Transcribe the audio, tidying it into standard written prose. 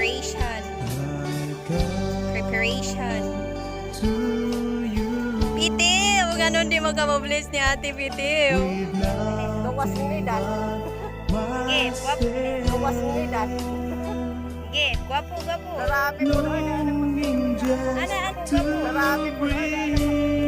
Preparation. Preparation. To you. Pitiw! Ganon di mo ka mabless ni Ate Pitiw. With love. Gawas ni Dan. Sige, gwapo. Gawas ni Dan. Sige, gwapo, gwapo. Grabe po na. Longing just Ana, ano, to gwapo? Grabe po na. breathe.